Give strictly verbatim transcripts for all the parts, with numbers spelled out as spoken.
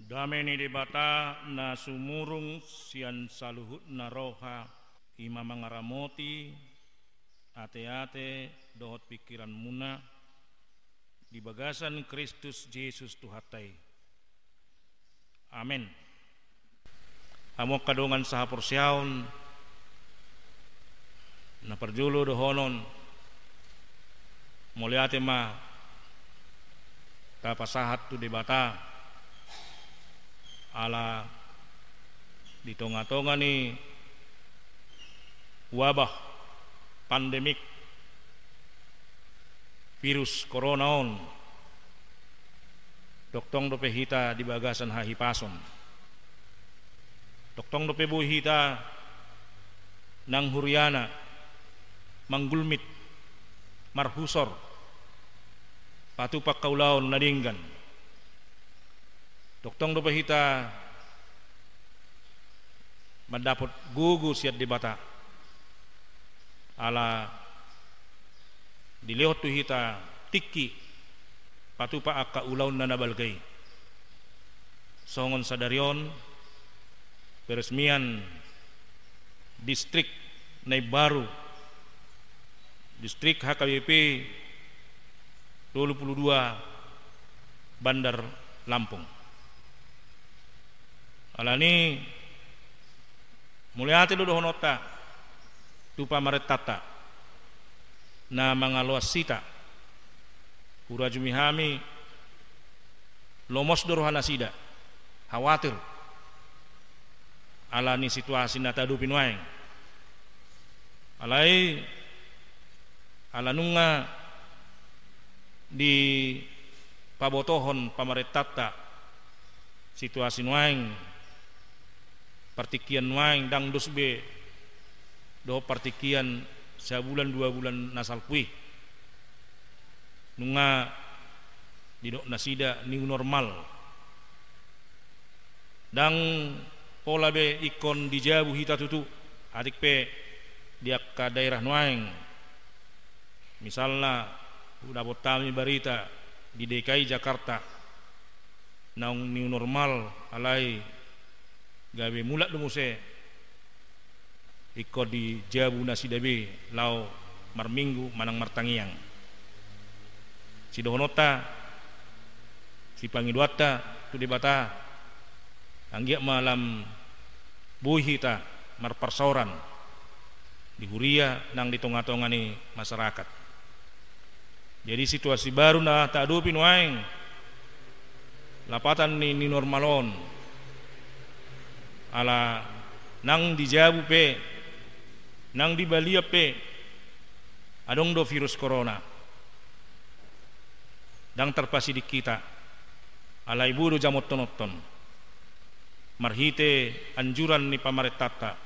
Dame ni Debata na sumurung sian saluhutna roha, i ma mangaramoti ateate dohot pingkiranmuna di bagasan Kristus Jesus Tuhanta i. Amen. Hamu angka dongan sahaporseaon, na parjolo dohonon, mauliate ma tapasahat tu Debata ala di tongatonga ni wabah pandemik virus corona on, tongtong dope hita di bagasan hahipason. Tongtong dope boi hita nang huriana manggulmit, marhusor, patupa angka ulaon na denggan. Tongtong dope hita mandapot gogo sian Debata, ala dilehon tu hita tingki patupa angka ulaonna na balga i. Songon sadari on, peresmian distrik na imbaru, distrik H K B P tolu pulu dua Bandar Lampung. Alani, mauliate do dohononta tu pamarentanta na mangaloas hita. Hurajumi hami, lomos do rohanasida, khawatir ala ni situasi na taadopi nuaeng. Alai, ala nunga dipabotohon pamarentanta situasi nuaeng, partingkian nuaeng, ndang dos be dohot partingkian sabulan dua bulan na salpu i. Nunga didok nasida new normal. Ndang pola be ingkon di jabu hita tutu, atik pe di angka daerah nuaeng. Misalna, hudapot hami barita di D K I Jakarta, naung new normal, alai gabe mulak do muse ingkon di jabu nasida be laho marminggu manang martangiang. Sidohononta, sipangidoanta tu Debata, anggiat ma lam boi hita marparsaoran di huria nang di tongatonga ni masyarakat. Jadi, situasi baru na taadopi nuaeng, lapatan ni, ni normal on. Ala nang di jabu pe, nang di balian pe, adong do virus corona. Ndang tarpasiding hita, alai boi do jamothononhon marhite anjuran ni pamarentanta,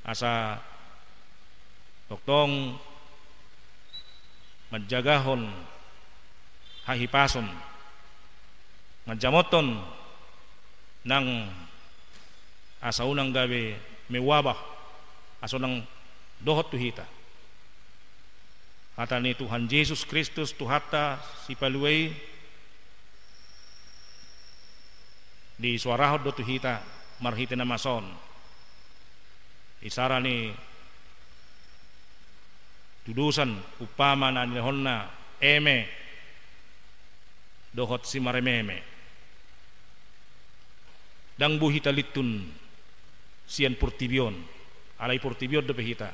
asa tongtong manjagahon hahipason, manjamothon nang asa unang gabe mewabah, asa unang dohot tu hita. Hata ni Tuhan Jesus Kristus, Tuhanta Sipalua i, disoarahon do tu hita marhite na masa on. Isara ni tudosan umpama na nilehonna eme dohot simarememe. Ndang boi hita lintun sian portibi on, alai portibi on dope hita.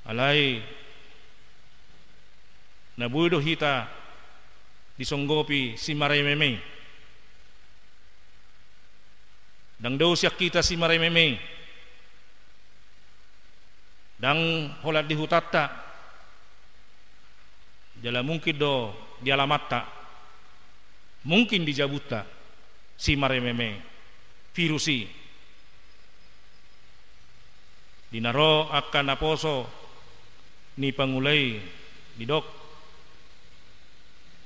Alai na boi do hita disonggopi simarememe i. Ndang dao sian hita simarememe i. Ndang holan di hutanta, jala mungkin do di alamanta, mungkin di jabunta, simarememe virus i. Di na ro angka naposo ni pangula i didok,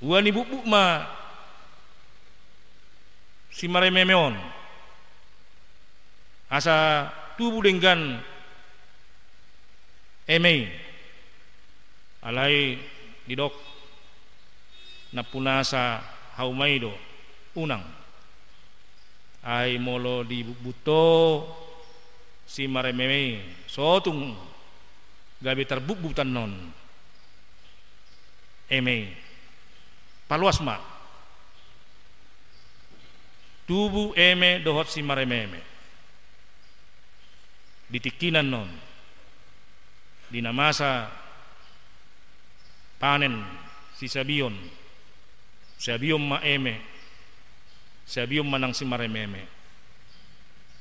ua ni bukbuk ma simarememe on, asa tubu denggan eme i. Alai didok, nampuna asa hauma i do, unang. Ai molo dibutbut ho simarememe i, so tung gabe tarbutbut annon eme i. Paloas ma tubu eme dohot simarememe. Di tingki na annon, di na masa panen sisabion, sabion ma eme, sabion ma nang simarememe.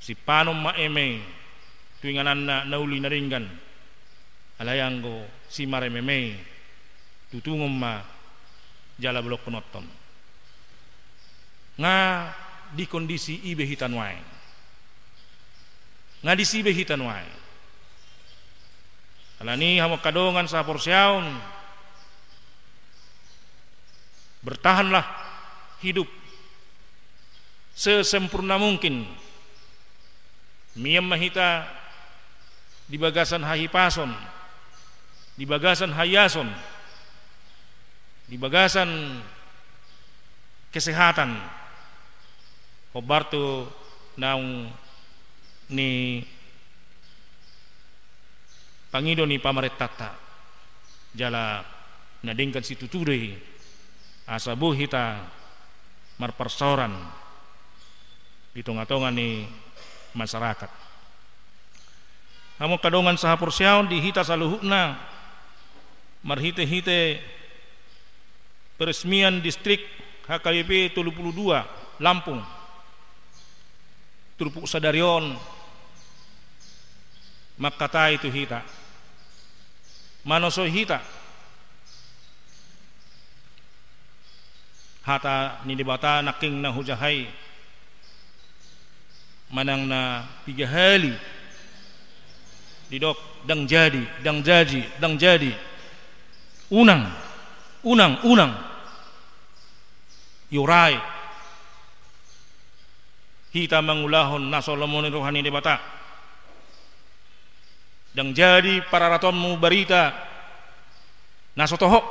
Sipanon ma eme i tu ingananna na uli na denggan. Alai anggo simarememe i, tutungon ma jala bolongkon othon. Nga di kondisi i be hita nuaeng. Nga disi be hita nuaeng. Alani i, hamu angka dongan sahaporseaon, bertahanlah hidup sesempurna mungkin. Mian ma hita di bagasan hahipason, di bagasan haiason, di bagasan kesehatan, hombar tu naung nipangido ni pamarentanta, jala na denggan situtu do i, asa boi hita marparsaoran di tongatonga ni masyarakat. Hamu angka dongan sahaporseaon, di hita saluhutna, marhitehite peresmian distrik H K B P tolu pulu dua Lampung, turpuk sadari on mangkatai tu hita, manosoi hita hata ni Debata nangkin na hujaha i, manang na piga hali didok, "Ndang jadi, ndang jadi, ndang jadi. Unang, unang, unang." Iurai hita mangulahon na so lomo ni roha ni Debata. Ndang jadi pararatonmu barita na so toho,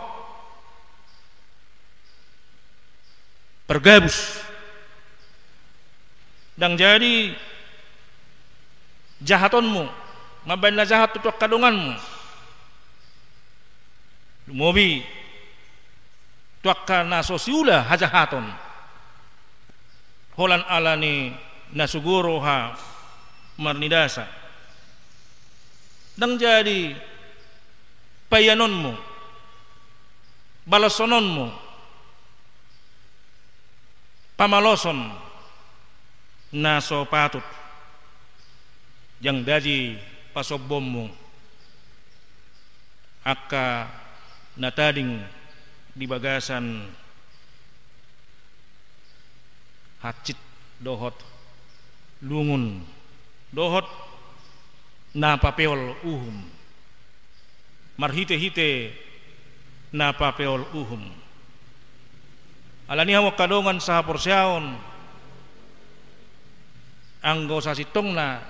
pargabus. Ndang jadi jahatonmu mambahen na jahat tu angka donganmu. Lumobi tu angka na so siula hajahaton, holan ala ni na so guru ha marnidasa. Ndang jadi paianonmu, balosononmu, pamaloson na so patut. Ndang jadi pasombonmu angka na tading di bagasan hansit dohot lungun dohot na papeol uhum, marhitehite na papeol uhum. Alani i, hamu angka dongan sahaporseaon, anggo sasintongna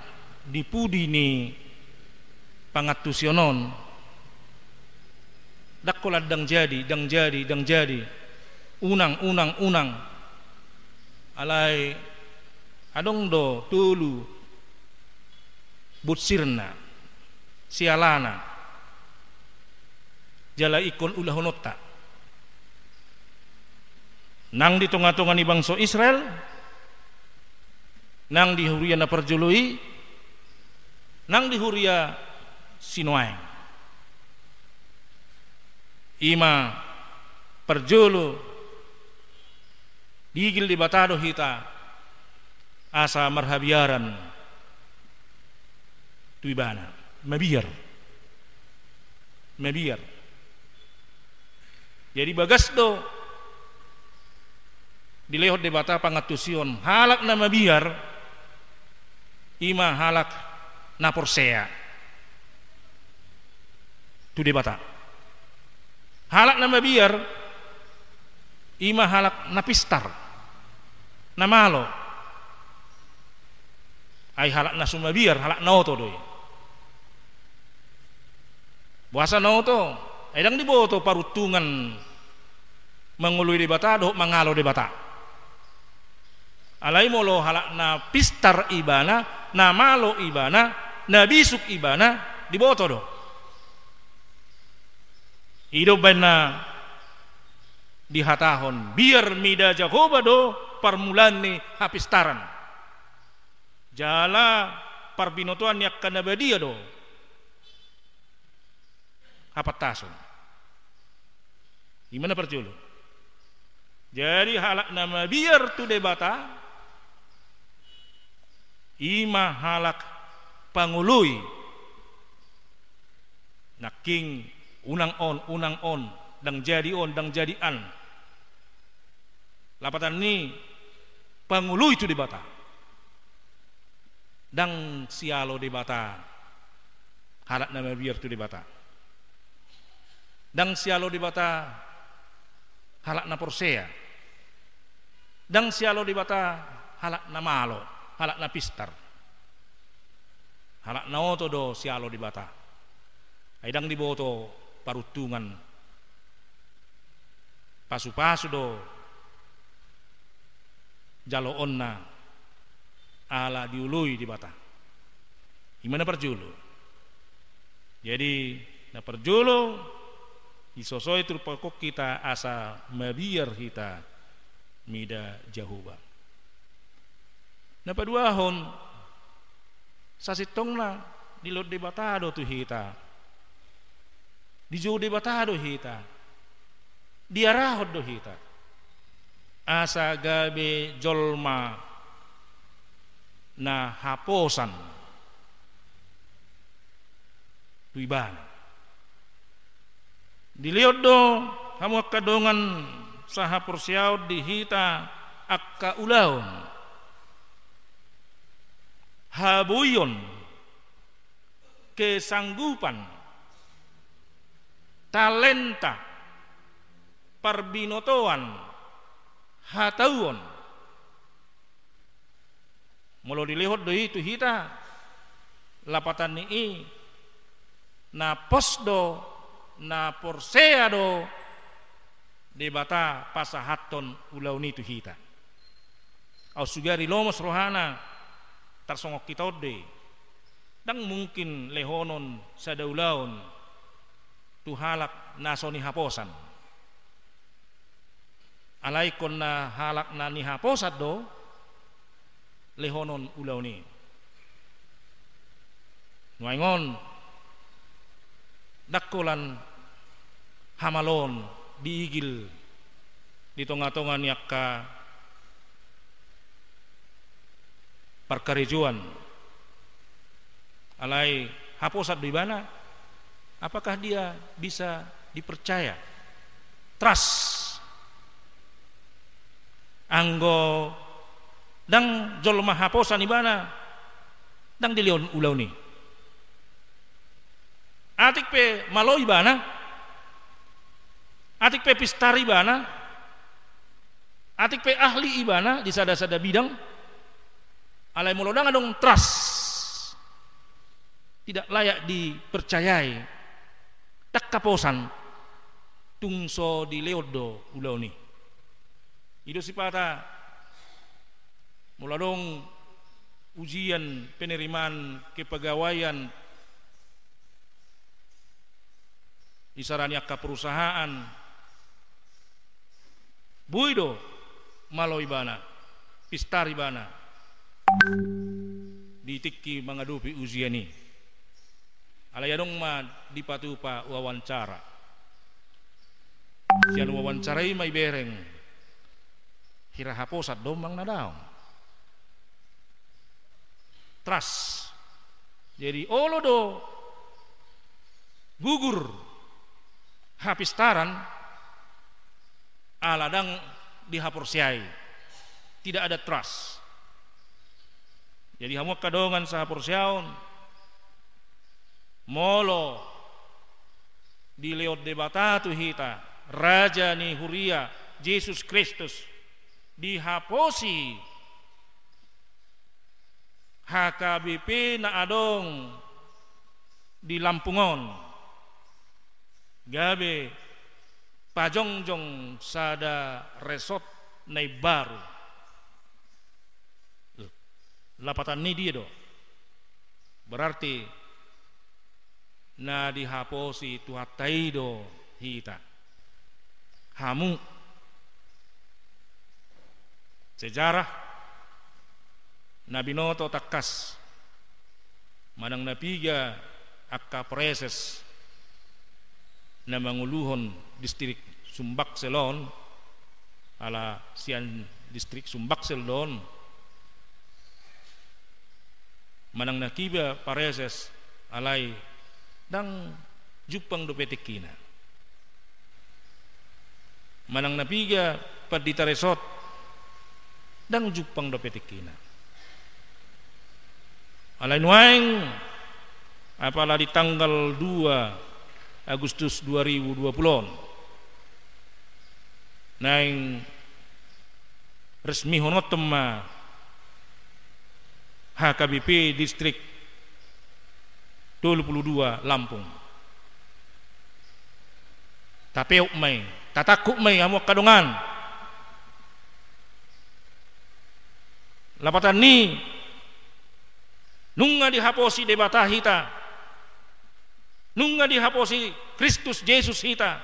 di pudi ni pangantusion on, ndang holan ndang jadi, ndang jadi, ndang jadi, unang, unang, unang. Alai adong do tolu bunsirna, sialana, jala ingkon ulahononta. Nang di tongatonga ni bangso Israel, nang di huria na parjolo i, nang di huria sinuaeng. I ma parjolo, digil Debata do hita asa marhabiaran tu Ibana, mabiar. Mabiar. Jadi bagas do dilehon Debata pangantusion halak na mabiar, i ma halak na porsea tu Debata. Halak na mabiar, i ma halak na pistar, na malo. Ai halak na so mabiar, halak na oto do i. Boasa na oto? Ai ndang diboto paruntungan mangoloi Debata dohot mangalo Debata. Alai molo halak na pistar ibana, na malo ibana, na bisuk ibana, diboto do. I do umbaen na dihatahon, biar mida Jahowa do parmulaan ni hapistaran. Jala parbinotoan ni angka na badia do hapantason. I ma na parjolo. Jadi halak na mabiar tu Debata, i ma halak pangoloi. Nangkin unang on, unang on, ndang jadi on, ndang jadi an. Lapatan ni pangoloi tu Debata. Ndang sialo Debata halak na mabiar tu Debata. Ndang sialo Debata halak na porsea. Ndang sialo Debata halak na malo, halak na pistar. Halak na oto do sialo Debata. Ai ndang diboto paruntungan. Pasupasu do jaloonna ala dioloi Debata. I ma na parjolo. Jadi na parjolo, disosoi turpuk on hita asa mabiar hita mida Jahowa. Na paduahon, sasintongna dilehon Debata do tu hita. Dijou Debata do hita. Diarahon do hita. Asa gabe jolma na haposan tu ibana. Dilehon do hamu angka dongan sahaporseaon di hita angka ulaon, haboion, kesanggupan, talenta, parbinotoan, hatauon. Molo dilehon do i tu hita, lapatan ni i na pos do, na porsea do Debata pasahathon ulaon i tu hita. Aut sugari lomos rohana, tarsongon hita on do i. Ndang mungkin lehonon sada ulaon tu halak na so nihaposan. Alai ingkon na halak na nihaposan do lehonon ulaon i. Nuaeng on ndang holan hamaloon diigil di tongatonga ni angka parkarejoan. Alai haposan do ibana, apakah dia bisa dipercaya? Trust. Anggo ndang jolma haposan ibana, ndang dilehon ulaon i. Atik pe malo ibana, atik pe pistar ibana, atik pe ahli ibana di sada-sada bidang, alai molo ndang adong trust, tidak layak dipercayai, ndang haposan, tung so dilehon do ulaon i. I do sipata molo adong ujian penerimaan kepegawaian di sara ni angka perusahaan, boi do malo ibana, pistar ibana di tingki mangadopi ujian i. Alai adong ma dipatupa wawancara. Sian wawancara i ma ibereng hira haposan do manang na daong. Trust. Jadi olo do gugur hapistaran ala ndang dihaporseai. Tidak ada trust. Jadi hamu angka dongan sahaporseaon, molo dilehon Debata tu hita Raja ni Huria Jesus Kristus, dihaposi H K B P na adong di Lampung on, gabe pajongjong sada resort na imbaru. Lapatan ni dia do? Berarti na dihaposi Tuhanta i do hita. Hamu. Sejarah na binoto tangkas manang na piga angka praeses na manguluhon distrik Sumbaksel on, ala sian distrik Sumbaksel do on, manang na piga praeses, alai ndang jumpang dope tingkina. Manang na piga pandita resort, ndang jumpang dope tingkina. Alai nuaeng, apala di tanggal dua Agustus dua ribu dua puluh on, naeng resmihononton ma H K B P distrik tolu pulu dua Lampung. Tapeop ma i, tatangkup ma i, hamu angka dongan. Lapatan ni, nunga dihaposi Debata hita, nunga dihaposi Kristus Jesus hita,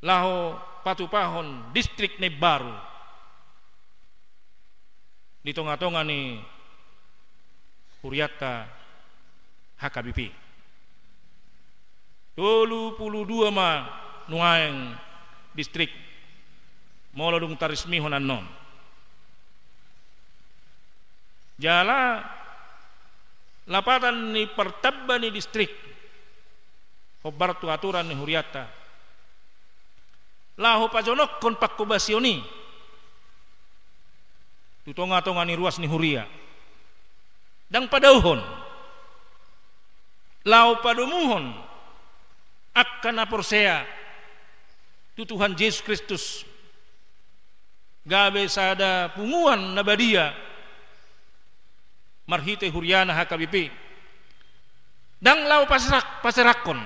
laho patupahon distrik na imbaru di tongatonga ni hurianta H K B P. Tolu pulu dua ma nuaeng distrik, molo dung taresmihon annon. Jala lapatan ni partamba ni distrik, hombar tu aturan ni hurianta, laho pajonokhon pangkobasion i tu tongatonga ni ruas ni huria. Ndang padauhon, laho padomuhon angka na porsea tu Tuhan Jesus Kristus, gabe sada punguan na badia marhite huriana H K B P. Ndang laho paserak-, paserakhon,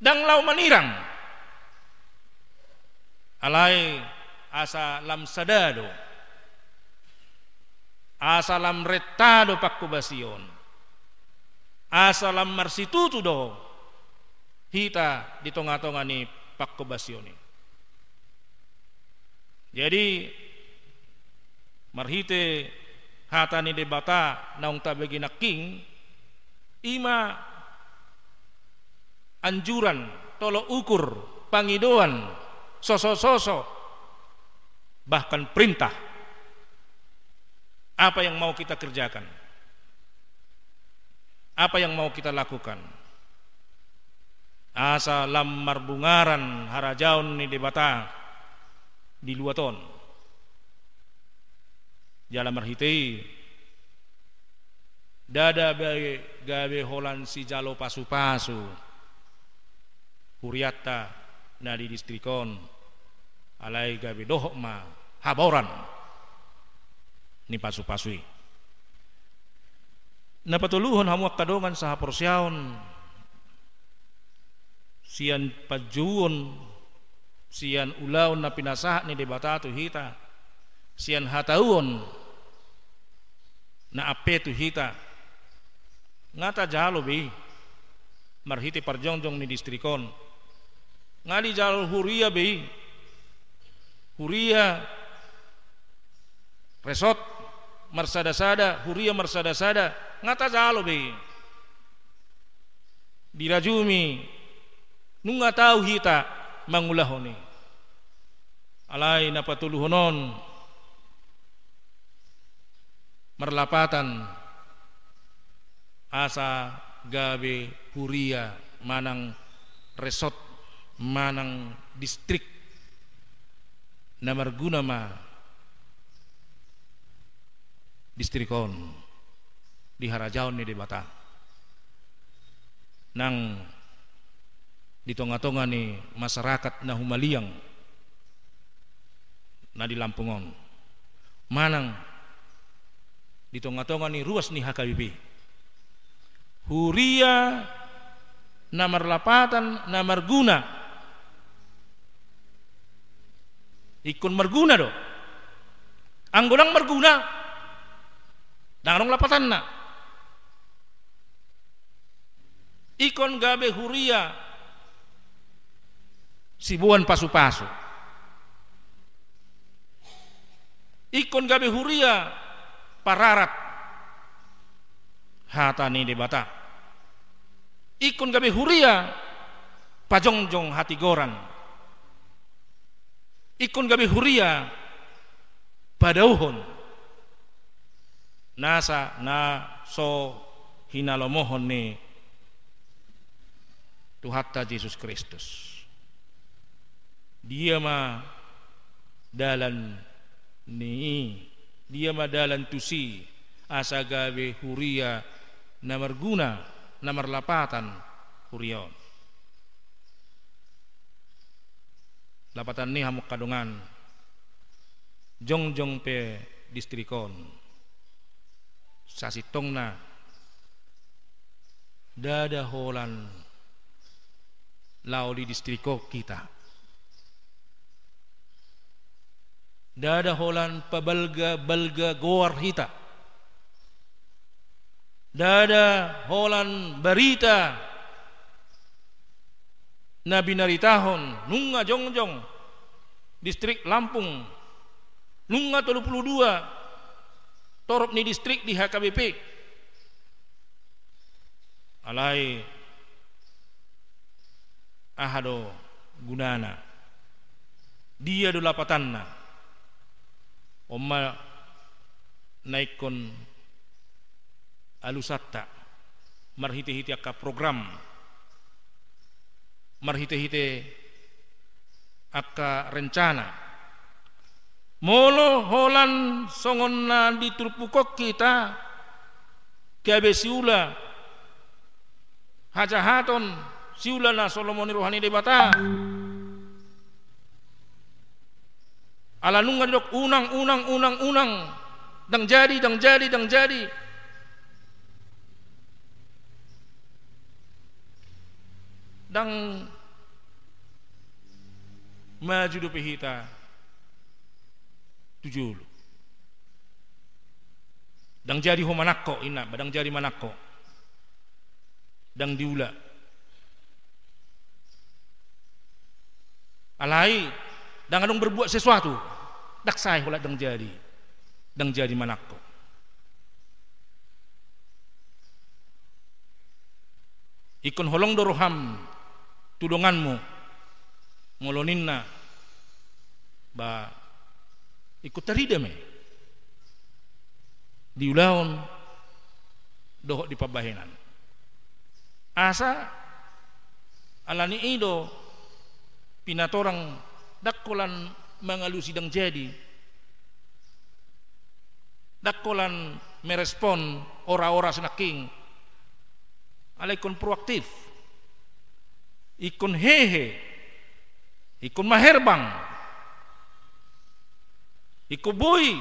ndang laho manirang, alai asa lam sada do, asa lam renta do pangkobasion, asa lam marsitutu do hita di tongatonga ni pangkobasion i. Jadi, marhite hata ni Debata naung tabege nangkin, i ma anjuran, tolok ukur, pangidoan, sosososo, bahkan perintah. Apa yang mau kita kerjakan? Apa yang mau kita lakukan? Asa lam marbungaran harajaon ni Debata di luat on. Jala marhite i, ndada be gabe holan sijalo pasupasu hurianta na di distrik on, alai gabe dohot ma haboran ni pasupasu i. Na patoluhon, hamu angka dongan sahaporseaon, sian panjouon, sian ulaon na pinasahat ni Debata tu hita, sian hatauon na ampe tu hita, nga tajalo be i marhite parjongjong ni distrik on. Nga dijalo huria be i, huria resort marsadasada, huria marsadasada, nga tajalo be i. Dirajumi, nunga tau hita mangulahon i. Alai na patoluhon on, marlapatan, asa gabe huria manang resort manang distrik na marguna ma distrik on di harajaon ni Debata. Nang di tongatonga ni masyarakat na humaliang na di Lampung on, manang di tongatonga ni ruas ni H K B P, huria na marlapatan, na marguna. Ingkon marguna do. Anggo ndang marguna, ndang adong lapatanna. Ingkon gabe huria siboan pasupasu. Ingkon gabe huria pararat hata ni Debata. Ingkon gabe huria pajongjong hatigoran. Ingkon gabe huria padaohon nasa na so hinalomohon ni Tuhanta Jesus Kristus. Dia ma dalan ni i, dia ma dalan tusi, asa gabe huria na marguna, na marlapatan huria on. Lapatan ni i, hamu angka dongan, jongjong pe distrik on, sasintongna ndada holan laho di distrik on hita. Ndada holan pabalga-balga goar hita. Ndada holan barita na binaritahon, nunga jongjong distrik Lampung, nunga tolu pulu dua torop ni distrik di H K B P. Alai aha do gunana? Dia do lapatanna? On ma na ingkon alusanta marhite-hite angka program, marhite-hite angka rencana. Molo holan songon na di turpuk on hita, gabe siula hajahaton, siula na so lomo ni roha ni Debata. Ala nunga didok unang, unang, unang, unang, ndang jadi, ndang jadi, ndang jadi. Ndang maju dope hita tu jolo. Ndang jadi ho manangko, inna, ba ndang jadi manangko. Ndang diula. Alai ndang adong berbuat sesuatu. Ndang sae holan ndang jadi. Ndang jadi manangko. Ingkon holong do roham tu donganmu, molo ninna, ba, ingkon tarida ma i di ulaon dohot di pambahenan. Asa ala ni i do pinatorang, ndang holan mangalusi ndang jadi, ndang holan merespon ora-ora sinangkin. Alai ingkon proaktif, ingkon hehe, ingkon maherbang, ingkon boi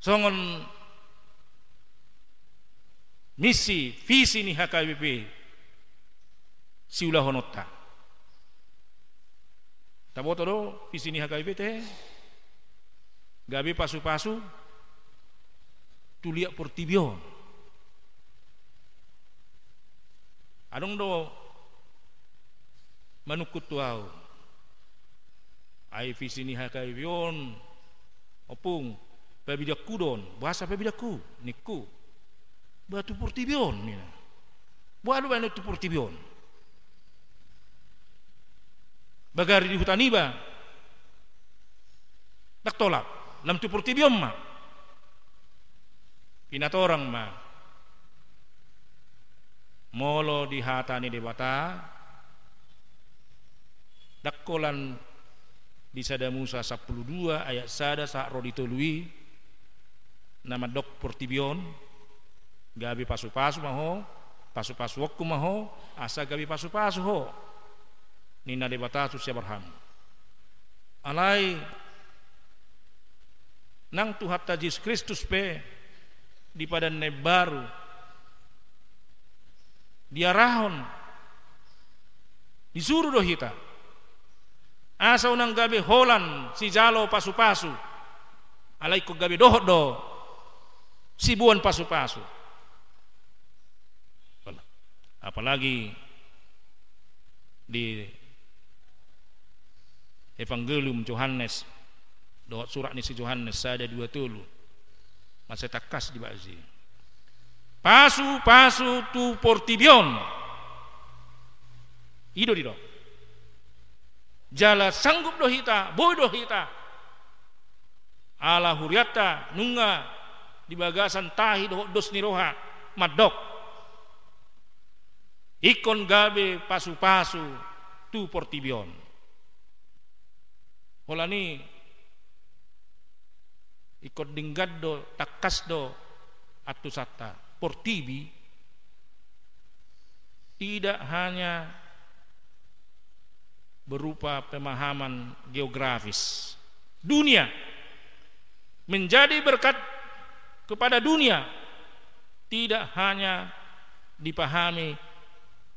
songon misi, visi ni H K B P siulahononta. Taboto do visi ni H K B P te? Gabe pasupasu tu liat portibi on. Adong do manungkun tu ahu, ai visi ni H K B P on, ompung, pabidangku do on. Boasa pabidangku, ningku. Ba tu portibi on, ninna. Boha do baen tu portibi on? Bagari di huta niba, ndang tolap, lam tu portibi on ma. Pinatorang ma, molo di hata ni Debata, ndang holan di Sada Musa sampulu dua ayat sada sahat ro di tolu i, na mandok portibi on, gabe pasupasu ma ho, pasupasuonku ma ho, asa gabe pasupasu ho, ninna Debata tu si Abraham. Alai nang Tuhanta Jesus Kristus pe di Padan na Imbaru diarahon, disuru do hita asa unang gabe holan sijalo pasupasu. Alai ingkon gabe dohot do siboan pasu-pasu. Apalagi di Evangelium Johannes dohot surat ni si Johannes sada, dua, tolu. Mansai tangkas dibahas i. Pasu-pasu tu portibi on. I do didok. Jala sanggup do hita, boi do hita. Ala hurianta nunga di bagasan tahi dohot dos ni roha mandok. Ingkon gabe pasu-pasu tu portibi on. Holan i ingkon denggan do, tangkas do antusanta. Portibi tidak hanya berupa pemahaman geografis. Dunia, menjadi berkat kepada dunia tidak hanya dipahami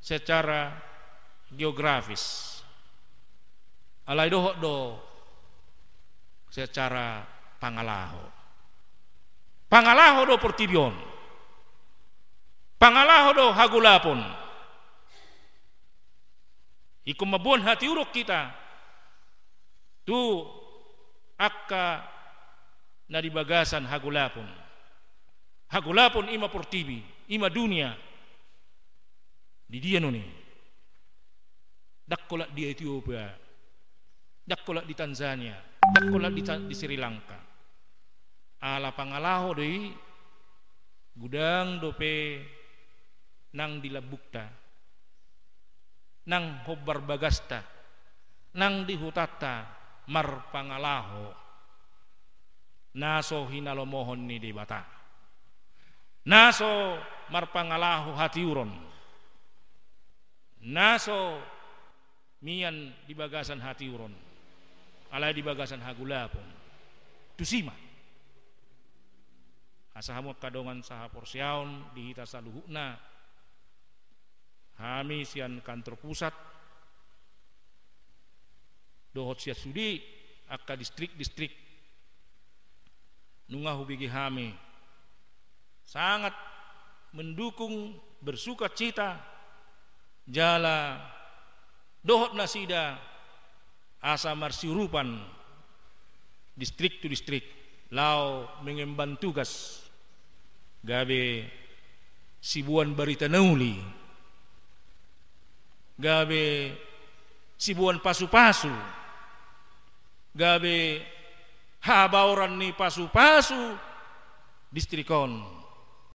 secara geografis. Alai dohot do secara pangalaho. Pangalaho do portibi on. Pangalaho do hagolapon. Ingkon mamboan hatiuron hita tu angka na di bagasan hagolapon. Hagolapon i ma portibi, i ma dunia. Di dia nuaeng i? Ndang holan di Etiopia, ndang holan di Tanzania, ndang holan di, di Sri Lanka. Ala pangalaho do i, godang dope nang di lambungta, nang hombar bagasta, nang di hutanta marpangalaho na so hinalomohon ni Debata, na so marpangalaho hatiuron, na so mian di bagasan hatiuron, alai di bagasan hagolapon. Tusi ma. Asa hamu angka dongan sahaporseaon di hita saluhutna, hami sian kantor pusat dohot sian sude angka distrik-distrik, nunga hubege hami sangat mendukung, bersukacita, jala dohot nasida asa marsiurupan distrik tu distrik laho mengemban tugas, gabe siboan barita na uli, gabe siboan pasu-pasu, gabe habaoran ni pasu-pasu distrik on.